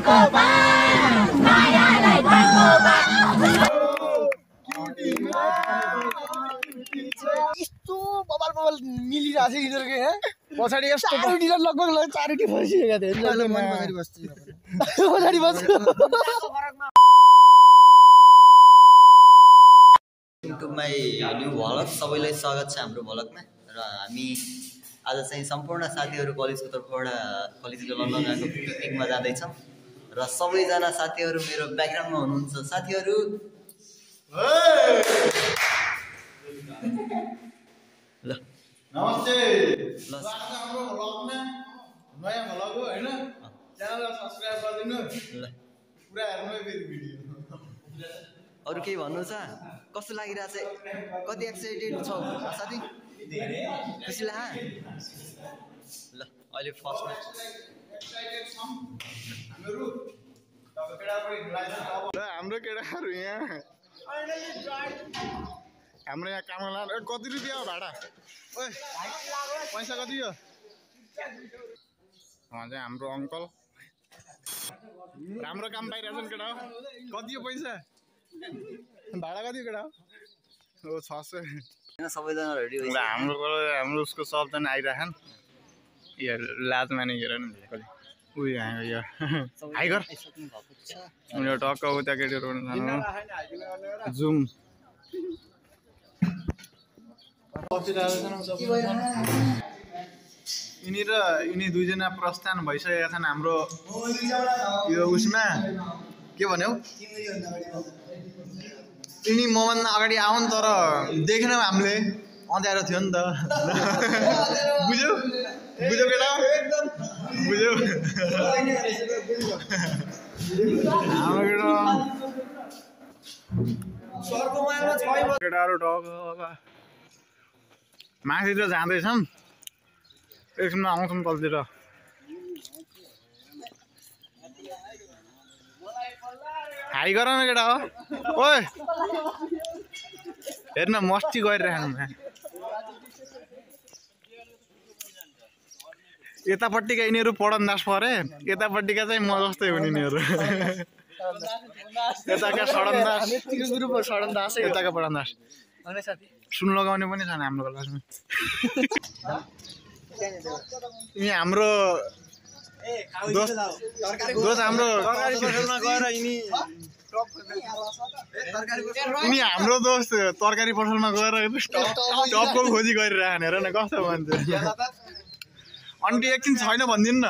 यस्तो बबाल बबाल मिलिरहेको छ यिनीहरूको यहाँ पछाडि यस्तो चारवटा लगभग चारवटा फसिसकेका थिए पछाडि बस्छ युट्युबमै न्यू भ्लग सबैलाई स्वागत छ हाम्रो भ्लगमा र हामी आज चाहिँ सम्पूर्ण साथीहरू कलेजको तर्फबाट कलेजको लन्डन गएको पिकनिकमा जाँदैछौँ र सबैजना साथीहरू मेरो ब्याकग्राउन्डमा हुनुहुन्छ साथीहरू ल नमस्ते हाम्रो भ्लगमा नयाँ भ्लग हो हैन च्यानललाई सब्स्क्राइब गरिदिनु ल पुरा हेर्नु है फेरि भिडियो अरु केही भन्नु छ कस्तो लागिरहेछ कति एक्साइटेड छौ साथी खुसी लाग्यो ल अहिले फर्स्टमा एक्साइटेड छौं हामीहरु हाम्रो केटाहरु यहाँ हाम्रो यहाँ काम लाग्यो कति रुपैयाँ हो भाडा ओइ पैसा कति हो चाहिँ हाम्रो अंकल राम्रो काम पाइरहेछन् केटा कति हो पैसा भाडा कति केटा हो 600 सबैजना रेडी हुन्छ हाम्रो उसको सबजना आइराछन् यो लाज म्यानेजर नि कति उयो यहाँ हाई गर उयो टक्क उता केटीहरु जुम यिनी दुईजना प्रस्थान भइसकेका छन् हाम्रो यो उसमा के भन्यौ यिनी मभन्दा अगाडि आउन तर देखेनौ हामीले अँध्यारो थियो नि त बुझ्यौ बुझ्यौ केटा बुझ्यौ हाम्रो केटाहरु माथितिर जाँदैछौँ एकछिनमा आउँछौँ तलतिर हाई गर न केटा हो ओए हेर्न मस्ती गरिराख्नु यतापट्टिका यिनीहरू पढनदास परे यतापट्टिका चाहिँ म जस्तै हुन् यिनीहरू यताका सडनदास यताका पढनदास सुन लगाउने पनि छन् हाम्रो क्लासमा यिनी हाम्रो दोस्त हाम्रो यिनी हाम्रो दोस्त तरकारी पसलमा गएर टपको खोजी गरिरहने हेर न कस्तो मान्छे अन्टी एकछिन छैन भनिदिनु न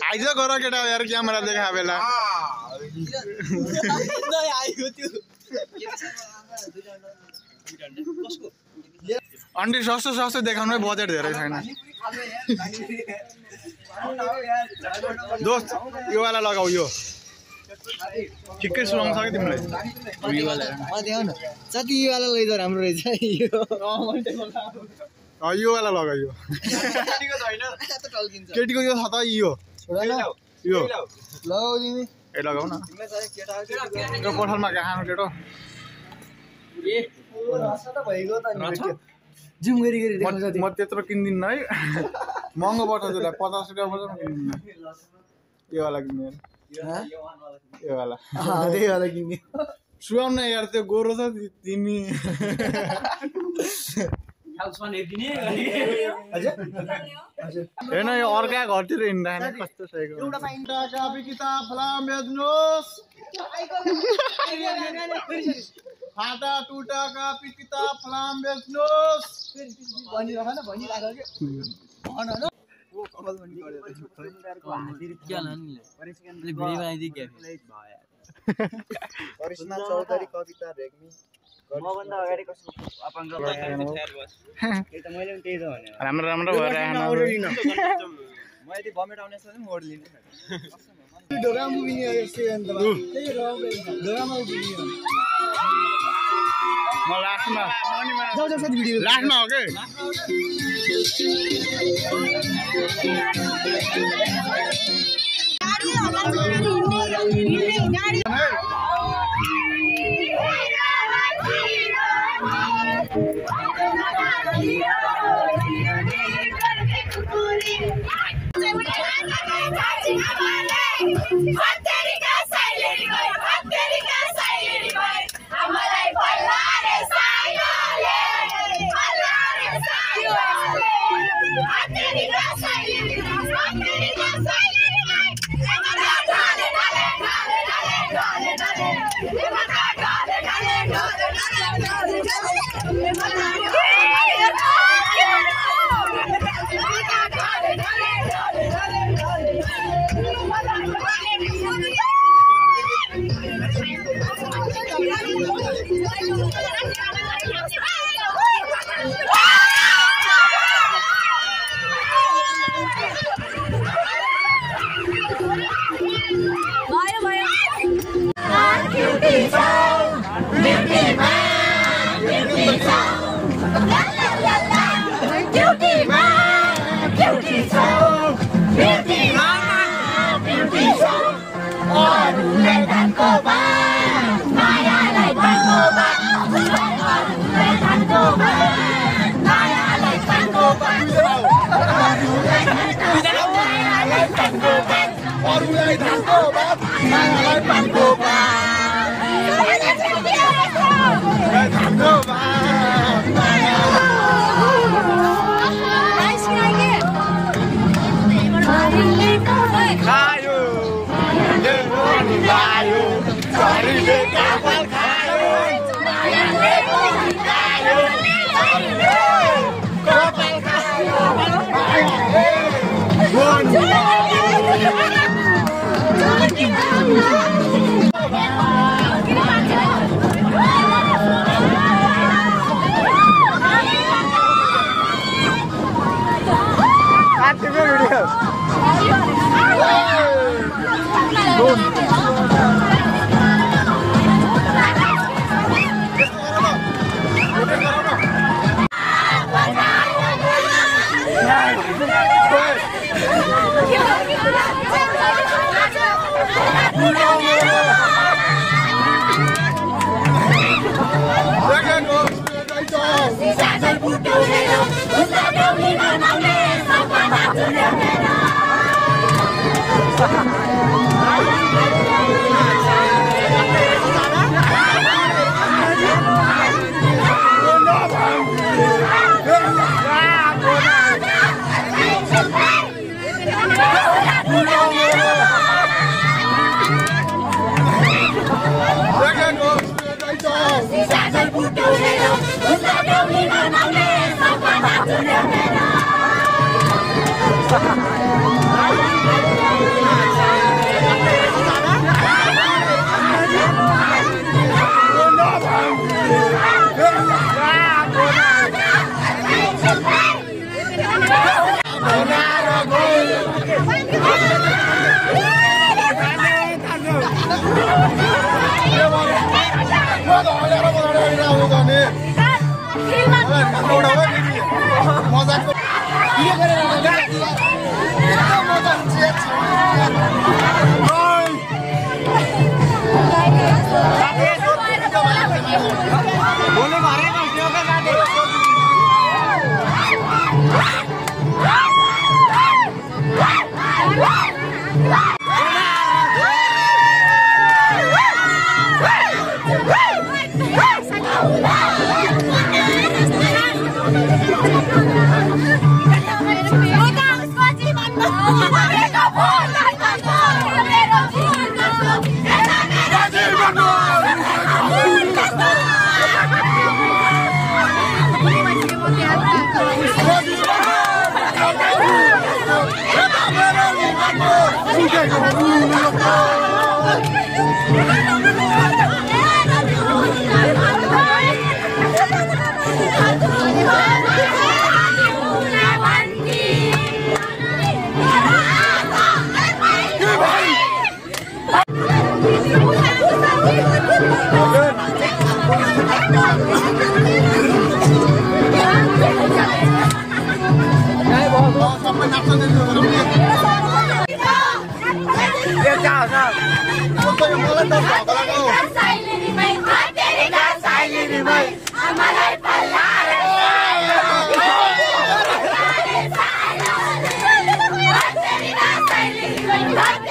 आइज गर केटा यार क्यामेरा देखा बेला अन्टी सस्तो सस्तो देखाउनु बजेट धेरै छैन दोस्त यो वाला लगाऊ यो ठिकै सुहाउँछ कि तिमीलाई साथी यो वाला लैजा राम्रो रहेछ यो वाला लगाइयो केटीको यो छ त यो लगाऊ तिमी ए लगाऊ न यो पठलमा खानु केटो जुम गरी गरी म त्यत्रो किन्दिन है महँगो पर्छ त्यसलाई 50 रुपैयाँ पर्छ किन्दिन यो वाला किन्ने यो वाला त्यही वाला किन्ने सुहाउन न यार त्यो गोरो छ तिमी हेर्न यो अर्का घरतिर हिँड्दा कस्तो सहीको एउटा कापी किताब फलाम बेच्नुहोस् फाटा टुटा कापी किताब फलाम बेच्नुहोस् भनिराख न भनिराख के भन न ओ कपाल पनि गर्यो क्या लान्ने भिडियो बनाइदिए क्या करिश्मा चौधरी कविता रेग्मी मभन्दा अगाडि कसको आपाङ्ग मैले पनि त्यही त भने राम्रो राम्रो भएर आएन म यदि बमेट आउने छ भने मोड लिनु ढोका मुभी नि यस्तै अन्त त्यही ढोकामा उभिने म लास्टमा जाऊ जाऊ साथी भिडियो लास्टमा हो के गाडी Let's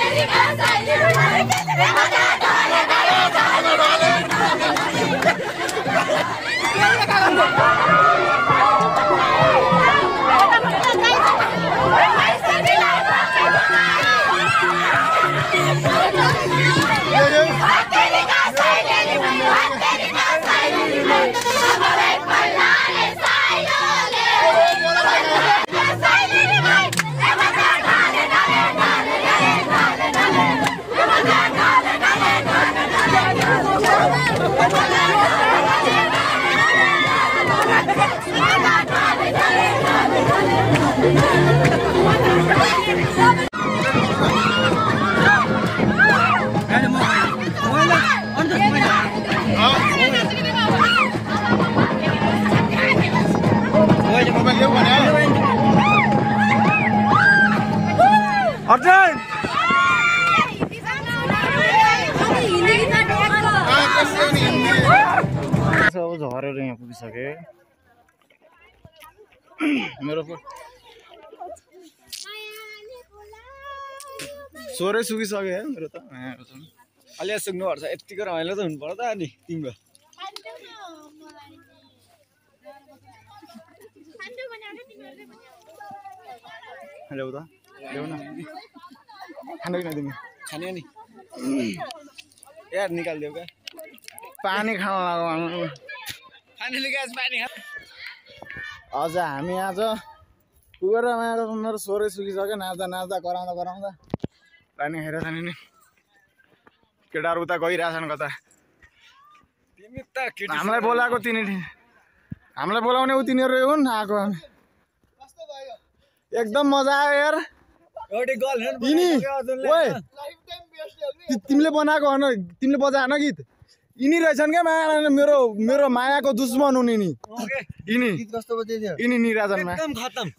अर्जुन अब झरेर यहाँ पुगिसके मेरो स्वरै सुकिसक्यो है मेरो त अलि सुक्नुपर्छ यतिको रमाइलो त हुनु पर्छ अनि तिम्रो ल्याउ त ल्याउ न खानु कि तिमी खाने नि यार निकालिदेऊ क्या पानी खान लाग्यो अझ हामी आज पुगेर मेरो स्वरै सुकिसक्यो नाच्दा नाच्दा कराउँदा कराउँदा पानी खाएर जाने नि केटाहरू उता गइरहेछन् कता हामीलाई बोलाएको हामीलाई बोलाउने ऊ तिनीहरू हुन् आएको हामी एकदम मजा आयो यार तिमीले बनाएको होइन तिमीले बजाएन गीत यिनी रहेछन् क्या माया मेरो मेरो मायाको दुश्मन हुने नि यिनी निराजनमा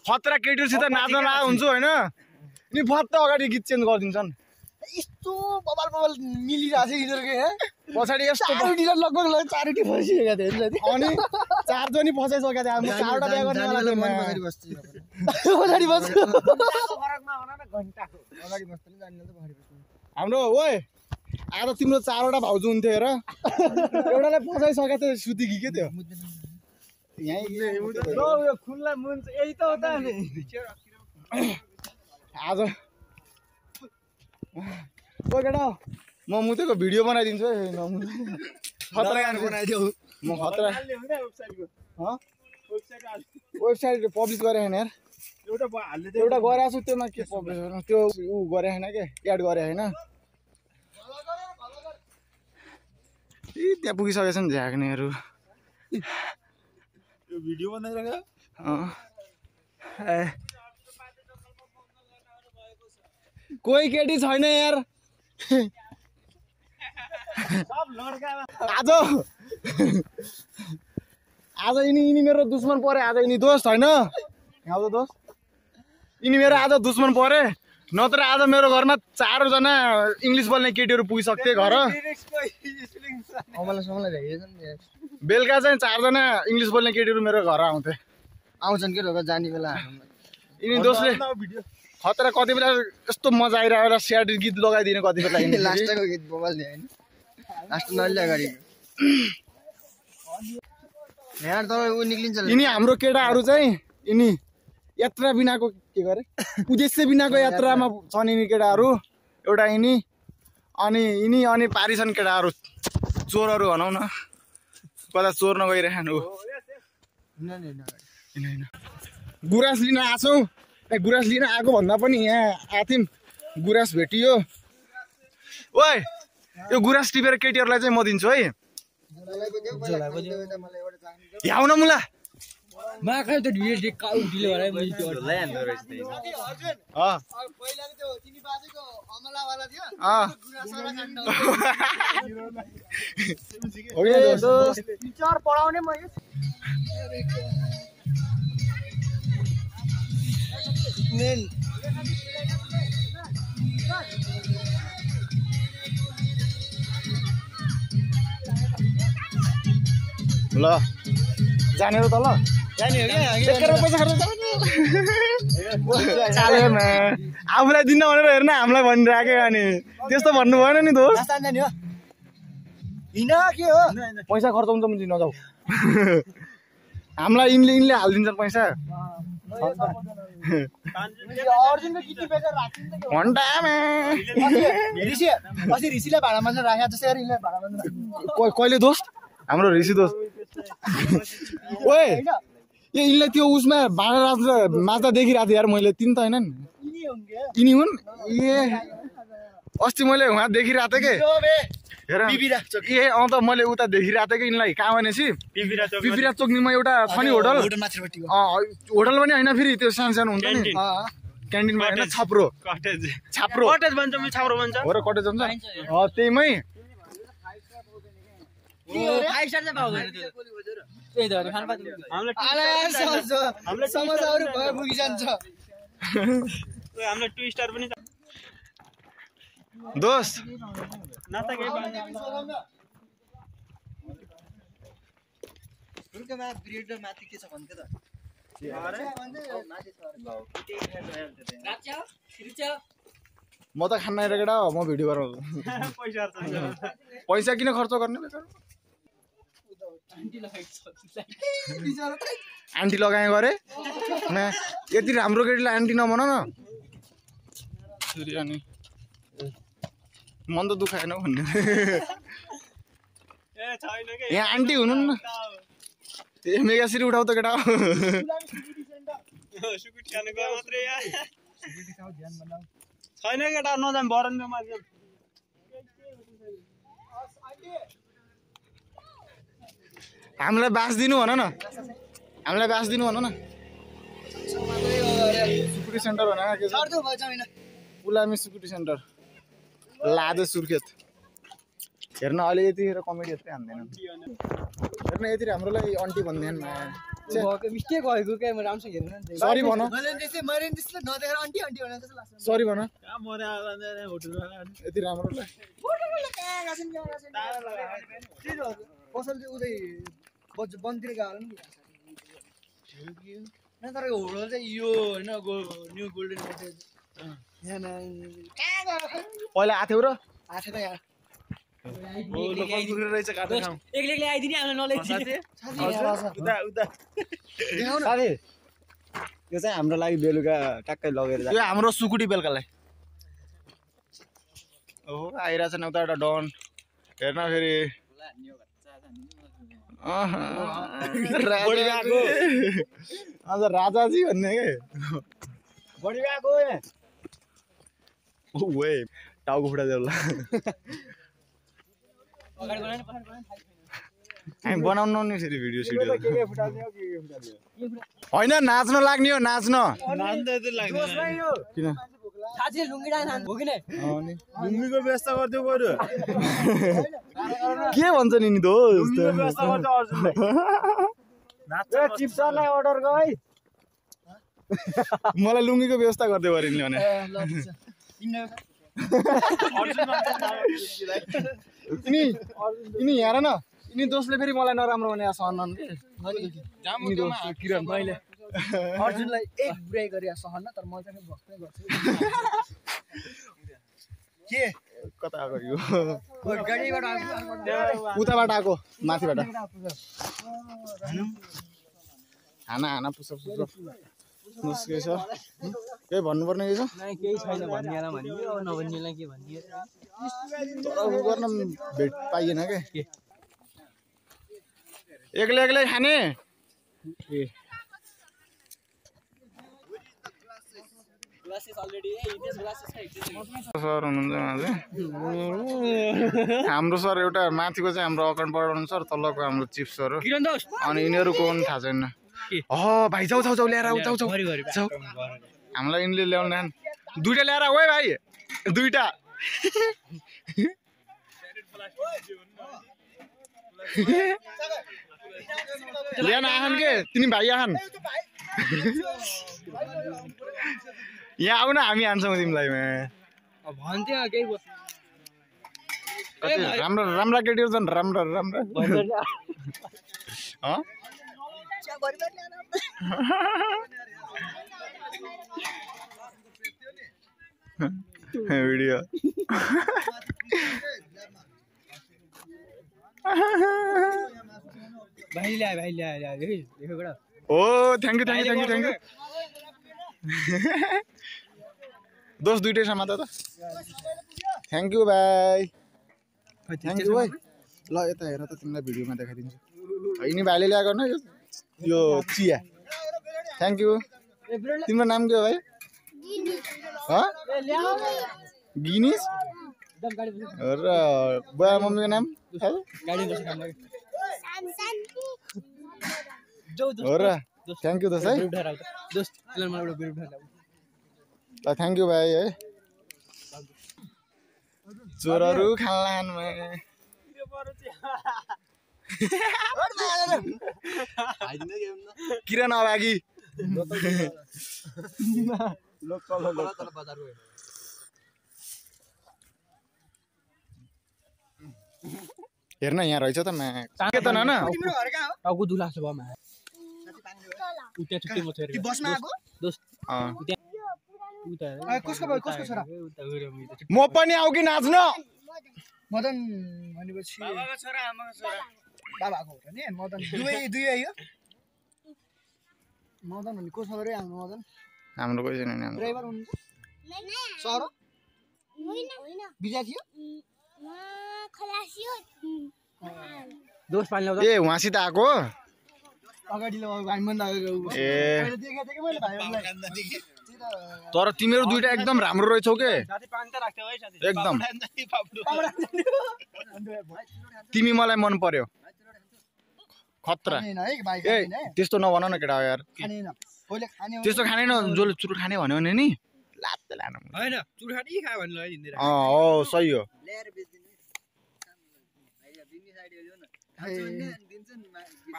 खतरा केटीहरूसित नाच्न लाग हुन्छ होइन यिनी फत्त अगाडि गीत चेन्ज गरिदिन्छन् यस्तो बबाल बबाल मिलिरहेको छ यिनीहरूको पछाडि यस्तो लगभग 4 फसिसकेका थिए अनि 4 जनी फसाइसकेका थिए हामी 4वटा बिहा गर्ने पछाडि बस्छ हाम्रो ओए आज तिम्रो 4वटा भाउजू हुन्थ्यो हेर एउटालाई फसाइसकेको थियो सुतिकी के थियो यहीँ खुल्ला मुन्छ यही त हो त आज ओ केटा म मुतेको भिडियो बनाइदिन्छु है खतरा गान बनाइदेऊ म खतरा वेबसाइट पब्लिस गरे हैन यार एउटा गरेको छु त्योमा के पब्लिस गर्नु त्यो उ गरे हैन के एड गरे हैन ए त्यहाँ पुगिसकेछ नि झाग्नेहरू यो भिडियो बनाइरहेको कोही केटी छैन यार आज यिनी मेरो दुश्मन परे आज यिनी दोस्त होइन आउँछ दोस्त यिनी मेरो आज दुश्मन परे नत्र आज मेरो घरमा 4 जना इङ्ग्लिस बोल्ने केटीहरू पुगिसक्थे घर बेलुका चाहिँ 4 जना इङ्ग्लिस बोल्ने केटीहरू मेरो घर आउँछन् के रोग जाने बेला यिनी दोस्तले खतरा कति बेला यस्तो मजा आइरहेको स्याड गीत लगाइदिने कति बेला लास्टको गीत बोल्ने हैन लास्ट नल्ले अगाडि यार तपाईँ उ निक्लिन्छ यिनी हाम्रो केटाहरू चाहिँ यिनी यात्रा बिनाको के गरे उद्देश्य बिनाको यात्रामा छन् यिनी केटाहरू एउटा यिनी अनि पारिछन् केटाहरू चोरहरू भनौँ न कता चोर्न गइरहेछन् हो गुराँस लिन आछौ गुराँस लिन आएको भन्दा पनि यहाँ आथ्यौँ गुराँस भेटियो ओए यो गुराँस टिपेर केटीहरूलाई चाहिँ म दिन्छु है आउन मुला माखाइ त ढिले काउ ढिले भएर मैले त्यो लै हान्दै रहेछ त्यही पहिला त्यो तिनी बाजेको अमला वाला थियो गुराँस वाला काट्न हो ए दोस्त टिचर पढाउने म मेन ल जाने र त ल जाने हो क्या पैसा खर्च आफूलाई दिन्न भनेर हेर्न हामीलाई भनिरहेको अनि त्यस्तो भन्नु भएन नि दोस्त हिँड के हो पैसा खर्च हुन्छ भने नजाऊ हामीलाई यिनले हालिदिन्छन् पैसा अर्जुनको गिटी बेचेर राख्दिन्छ घन्टामा ऋषिलाई भाडा मान्छ राखेको जस्तै यिनलाई भाडा मान्छ कहिले दोस्त हाम्रो ऋषि दोस्त ओए यिनलाई त्यो उसमा भाडा माछा देखिरहेको थिएँ यार मैले तिन त होइन यिनी हुन् ए अस्ति मैले उहाँ देखिरहेको थिएँ कि हेर ए त मैले उता देखिरहेको थिएँ कि यिनलाई कहाँ भनेपछि पिपिरा चोकनीमा एउटा खनी होटल होटल पनि होइन फेरि त्यो सानो सानो हुन्छ नि क्यान्टिनमा होइन छाप्रो हो र कटेज भन्छ त्यहीमै दोस्त माथि के छ भन्थे त म त खाना केटा हो म भिडियो गराउँछु पैसा किन खर्च गर्ने आन्टी लगाए गरे यति राम्रो केटीलाई आन्टी नभन न अनि मन त दुखाएन भन्ने यहाँ आन्टी हुनु न ए मेगासिरी उठाउ त केटा छैन केटा नजाम बरन्दामा हामीलाई बास दिनु भन न हामीलाई बास दिनु भन न सुकुटी सेन्टर भन के छ पुलामी सुकुटी सेन्टर लादो सुर्खेत हेर्न अहिले यतिखेर कमेडी यत्रै हान्दैनन् हेर्न यति हाम्रोलाई अन्टी भन्दैन मिस्टेक भएको क्या म राम्रोसँग हेर्न सरी भन सरी भन यति राम्रोलाई पसल चाहिँ उतै बनतिर गएर नि तर होटल चाहिँ यो होइन न्यू गोल्डन पहिला आएको थियो र आएको त यहाँ यो चाहिँ हाम्रो लागि बेलुका ट्याक्कै लगेर यो हाम्रो सुकुटी बेलुकालाई ओहो आइरहेछ नि उता एउटा डन हेर्न फेरि अझ राजाजी भन्ने के बढी गएको ओए टाउको फुटा देऊ ल हामी बनाउनु नि फेरि भिडियो सिडियो होइन नाच्न लाग्ने हो नाच्न किन लुङ्गीको व्यवस्था गरिदियो बरु के भन्छ नि दोस्त चिप्सलाई अर्डर गर है मलाई लुङ्गीको व्यवस्था गरिदियो अरे नि भने यिनी हेर न यिनी दोस्तले फेरि मलाई नराम्रो भने सहन किरण मैले अर्जुनलाई एक बुराइ गरे सहन तर म चाहिँ भक्तै गर्छु के कता आएको यो उताबाट आएको माथिबाट खाना पुसप के छ केही भन्नुपर्ने के छ केही छैन भन्नेला भनियो नभन्नेलाई के भनियो तर उ गर्न भेट पाइएन के एक्लै एक्लै खाने सर हुनुहुन्छ हाम्रो सर एउटा माथिको चाहिँ हाम्रो अकाउन्ट पढाउनु सर तलको हाम्रो चिफ सर हो अनि यिनीहरू को पनि थाहा छैन भाइ जाऊ जाऊ जाऊ ल्याएर जाऊ जाऊ हामीलाई यिनले ल्याउनु दुईटा ल्याएर ओए भाइ दुईटा ल्याउन आखन के तिनी भाइ आखन यहाँ आऊ न हामी हान्छौँ तिमीलाई भन्थ्यो केही राम्रो राम्रा केटीहरू छन् राम्रो राम्रो भिडियो भाइ ल्याए देखो बडा ओ थ्याङ्क यू दोस्त दुईटै समात त थ्याङ्क यू भाइ थ्याङ्क यू भाइ ल यता हेर त तिमीलाई भिडियोमा देखाइदिन्छु हैन भाइले ल्याएको न यो चिया थ्याङ्क यू तिम्रो नाम के हो भाइ गिनिस र बुवा मम्मीको नाम हो र थ्याङ्क यू दोस्त है ल थ्याङ्क यू भाइ है चोरहरू खालानमा किरण अभागी हेर्न यहाँ रहेछ त के त नाना टाउको दुला छ बमा उता छुट्टी म थेर बसमा आको दोस्त कसको छोरा म पनि आऊ कि नाच्न मदन भनेपछि बाबाको छोरा आमाको छोरा बाबाको हो नि मदन दुई आयो मदन भन्ने को छ रे हाम्रो मदन हाम्रो कोही छैन नि ड्राइभर हुनुहुन्छ सर होइन बिजा थियो दोस्त पानी ल्याउँदा ए उहाँसित आएको अगाडि ल भाइमन आएको ए देखेको थिएँ मैले भाइहरूलाई तर तिमीहरू दुईटा एकदम राम्रो रहेछौ के साथी पानी त राख्थ्यौ है साथी एकदम तिमी मलाई मन पर्यो खतरा ए त्यस्तो नभन न केटा यार त्यस्तो खाने न जसले चुरोट खाने भन्यो भने नि लात्ते लानु हैन चुरोट खाने खायो भने लगाइदिन्दै हो सही हो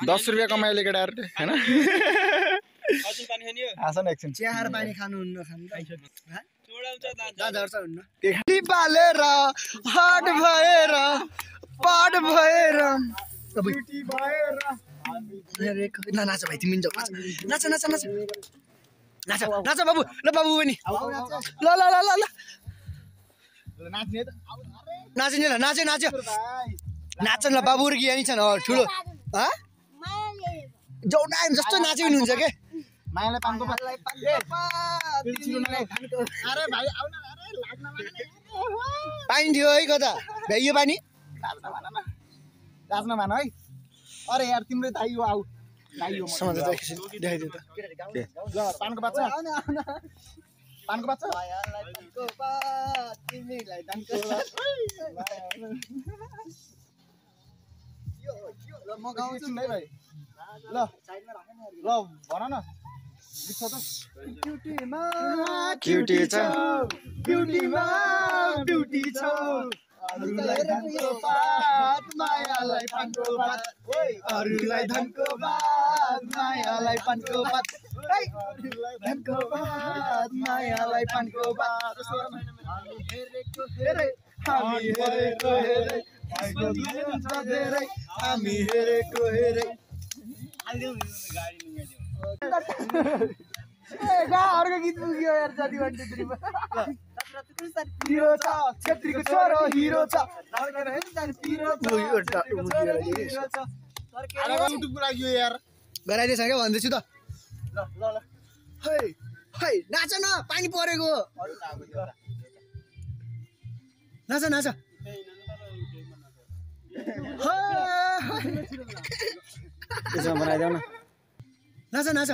10 रुपैयाँ कमाइले केटाहरुले हैन अझै पानी खाने हो आसन एकछिन चिया पानी खानुहुन्न दादाहरु चाहिँ हुन्न के बालेर हाट भएर पाट भएर ब्युटी भएर नाच भाइ तिमी नाच नाच नाच नाच नाच बाबु ल बाबु पनि ल ल ल ल नाच्ने त नाच्ने ल नाच्यो नाच्यो नाच्छ ल बाबु र ज्ञानी छन् ठुलो जौना जस्तो नाच्यो पनि हुन्छ के मायालाई पानको अरे भाइ आउन अरे लाग्न पानी थियो है कता भ्याइयो पानी नाच्न मान है अरे यार तिम्रो दाइ हो आउ दाइ हो समाज देखाइदिउ त ल पानको बाच्चा पानको बाच्चा पानको बात तिमीलाई दानको ल म गाउँछु नि भाइ ल ल भन न लिख त ब्युटीमा क्युटी छ ब्युटीमा ब्युटी छ अरुलाई धनको बात मायालाई पानको बात अरुलाई धनको बात मायालाई पानको बात धनको बात मायालाई पानको बात हामी हेरेको हेरे हामी हेरेको हेरे अर्को गीत पुग्यो यार जति भन्ने हिरो छ छेत्रीको छोरो हिरो छ गराइदिएछ क्या भन्दैछु त ल ल ल है है नाच न पानी परेको नाच नाच त्यसमा बनाइदेऊ न नाच नाच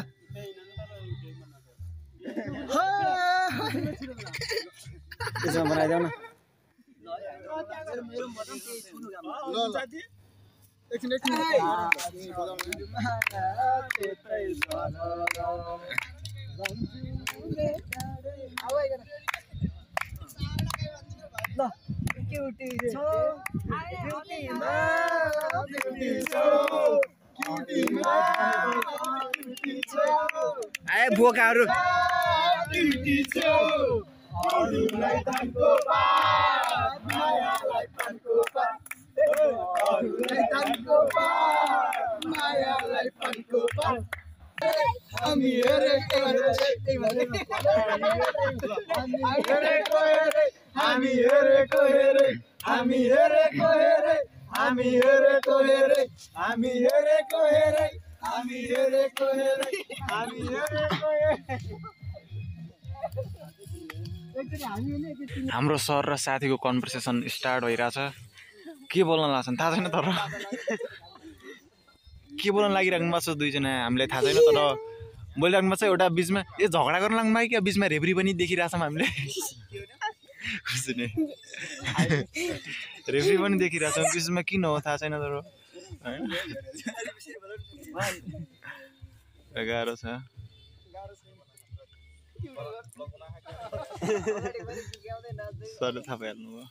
त्यसमा बनाइदेऊ न आए बोकाहरू हामी हेरेको हेरे हामी हेरेको हेरे हामी हेरेको हेरे हामी हेरेको हेरे हामी हेरेको हेरे हामी हेरेको हेरे हामी हेरेको हेरे। हाम्रो सर र साथीको कन्भर्सेसन स्टार्ट भइरहेछ। के बोल्न लाग्छन् थाहा छैन, तर के बोल्न लागिराख्नु भएको छ दुईजना हामीलाई थाहा छैन, तर बोलिराख्नु भएको छ। एउटा बिचमा झगडा गर्न लाग्नु भयो क्या, बिचमा रेफ्री पनि देखिरहेछौँ हामीले। रेफ्री पनि देखिरहेछौँ बिचमा, किन हो थाहा छैन, तर गाह्रो छ। सर थाहा पाइहाल्नु भयो।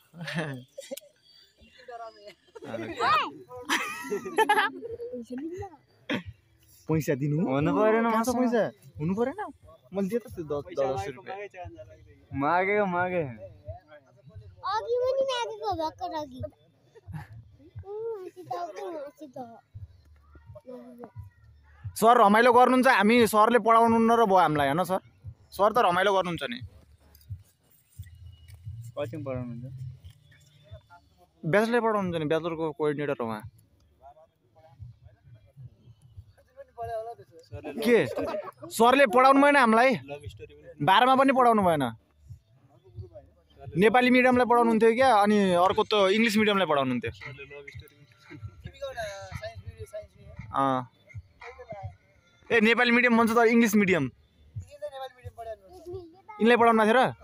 पैसा दिनु हुनु परेन, पैसा हुनु परेन। मैले दिएँ त 10 रुपियाँ मागेको मागे। सर रमाइलो गर्नुहुन्छ, हामी सरले पढाउनु न र भयो हामीलाई होइन सर। सर त रमाइलो गर्नुहुन्छ नि। कति पढाउनुहुन्छ? ब्याचलर पढाउनुहुन्छ नि, ब्याचलरको कोअर्डिनेटर हो उहाँ। के सरले पढाउनु भएन हामीलाई? 12मा पनि पढाउनु भएन। नेपाली मिडियमलाई पढाउनुहुन्थ्यो क्या, अनि अर्को त इङ्ग्लिस मिडियमलाई पढाउनुहुन्थ्यो। ए नेपाली मिडियम भन्छ तर इङ्ग्लिस मिडियम यिनलाई पढाउनु थियो र?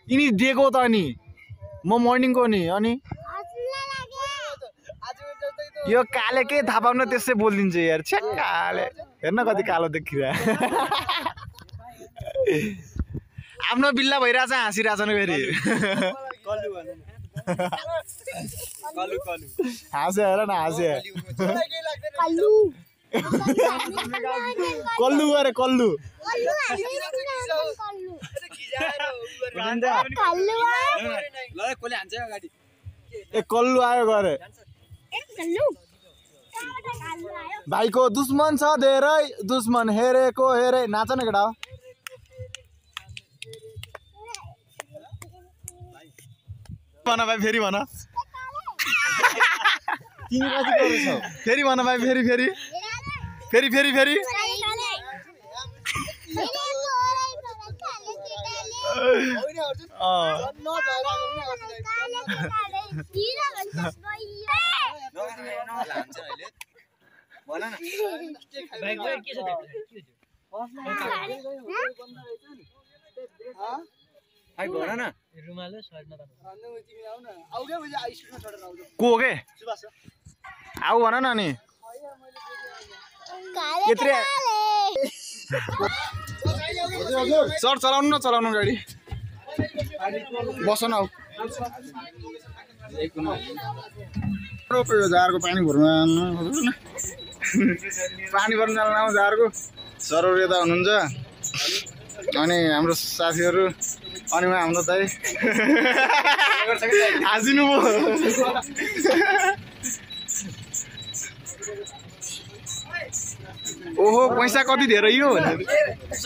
यिनी दिएको त अनि म मर्निङको नि। अनि यो काले के थाहा पाउन त्यसै बोलिदिन्छ यार। छ्या काले हेर्न कति कालो देखिरह। आफ्नो बिल्ला भइरहेछ, हाँसिरहेछन् फेरि। हाँसे हेर न, हाँसे कल्लु गरे कल्लु। ए कल्लु आयो गरे। भाइको दुश्मन छ धेरै, दुश्मन हेरेको हेरे। नाच न केटा। भन भाइ फेरि भन। तिमी कति पढ्छौ? फेरि भन भाइ, फेरि फेरि फेरि फेरि फेरि। को हो के आऊ भन न नि। सर चलाउनु न, चलाउनु गाडी। बस न आऊ। जारको पानी भर्नु पानी भर्नु जानु आऊ जारको। सरहरू यता हुनुहुन्छ, अनि हाम्रो साथीहरू, अनि हाम्रो दाइ हाँसिनु भयो। ओहो पैसा कति धेरै यो,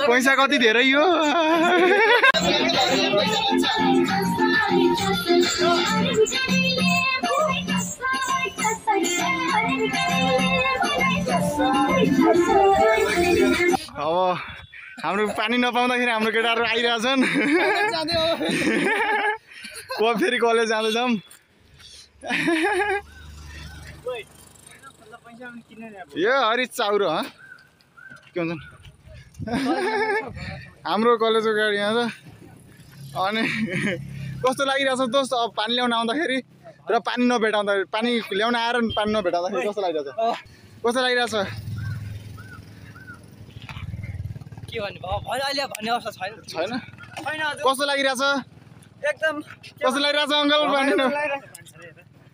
पैसा कति धेरै यो। अब हाम्रो पानी नपाउँदाखेरि हाम्रो केटाहरू आइरहेछन्। को फेरि कलेज जाँदैछौँ। यो हरि चाउरो के भन्छन् हाम्रो कलेजको गाडी यहाँ छ। अनि कस्तो लागिरहेछ दोस्त अब पानी ल्याउन आउँदाखेरि र पानी नभेटाउँदाखेरि, पानी ल्याउन आएर पानी नभेटाउँदाखेरि कस्तो लागिरहेछ? कस्तो लागिरहेछ? के भन्नु भयो? अहिले भन्ने अवस्था छैन। छैन? कस्तो लागिरहेछ? एकदम कस्तो लागिरहेछ अङ्कल?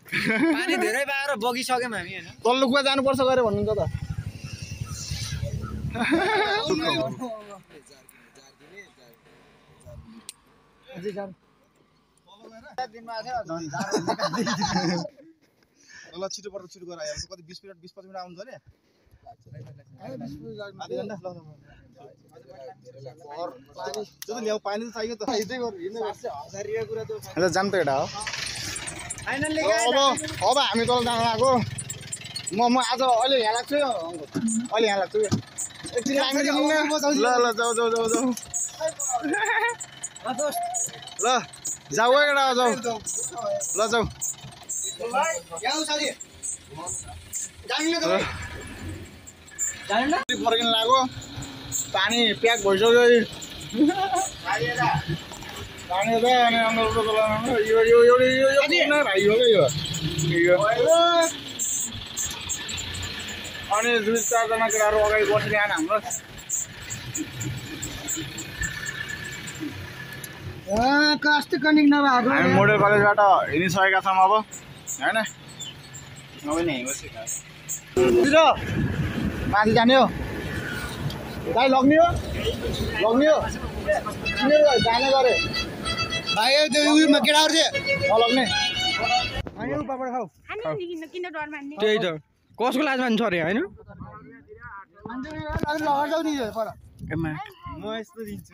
पानी धेरै पाएर बगिसक्यौँ हामी हैन। तल्लो कुवा जानुपर्छ गरे भन्नुहुन्छ त। ल छिटो पर्छ, छिटो गरायो। कति 20 मिनेट 20-25 मिनेट आउँछ अरे। ल्याउ पानी त चाहियो त। जाम त केटा हो। अब हामी तल जानु लाग्यो म आज अहिले यहाँ लाग्छु अहिले यहाँ लाग्छु एकछिन लाग्नु दिनु न ल जाऊ ल जाऊ केटा जाऊ ल जाऊ फर्किन लाग्यो पानी प्याक भइसक्यो पानी त अनि भाइ हो क्या अनि 2-4 जना केटाहरू अगाडि बसिरहन हाम्रो हामी मोडल कलेजबाट हिँडिसकेका छौँ अब होइन माथि जाने हो गाई लग्ने हो जाने गरे भाइ उयोमा केटाहरू चाहिँ नलग्ने त्यही त कसको लाज मान्छ अरे होइन म यस्तो दिन्छु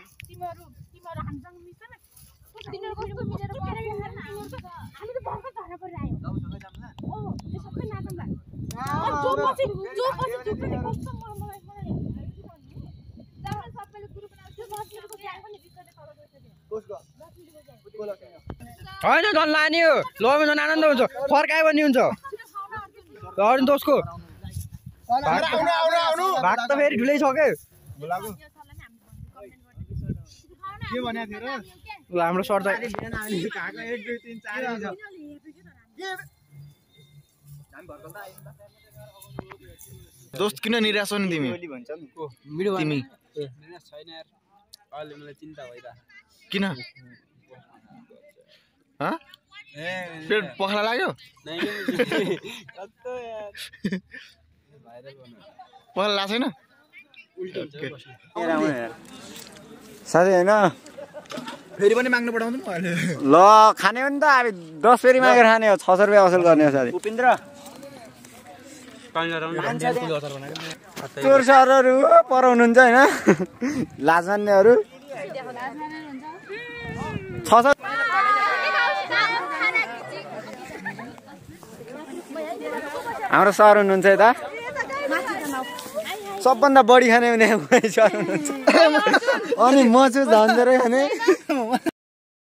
होइन झन् लाने हो लगेर झन् आनन्द हुन्छ फर्कायो भने हुन्छ अरू दोषको भाग त फेरि ठुलै छ क्या हाम्रो सर त दोस्त किन निराश हो नि तिमी तिमी किन पेट पखला लाग्यो पखला लाग्छ छैन साथी होइन फेरि पनि माग्नु पठाउँदैन ल खाने हो नि त अब 10 फेरि मागेर खाने हो 600 रुपियाँ असुल गर्ने हो साथी उपेन्द्र चोर सरहरू पराउनुहुन्छ होइन लाज मान्नेहरू 600 हाम्रो सर हुनुहुन्छ यता सबभन्दा बढी खाने हुने सर हुनुहुन्छ अनि म चाहिँ झन् धेरै खाने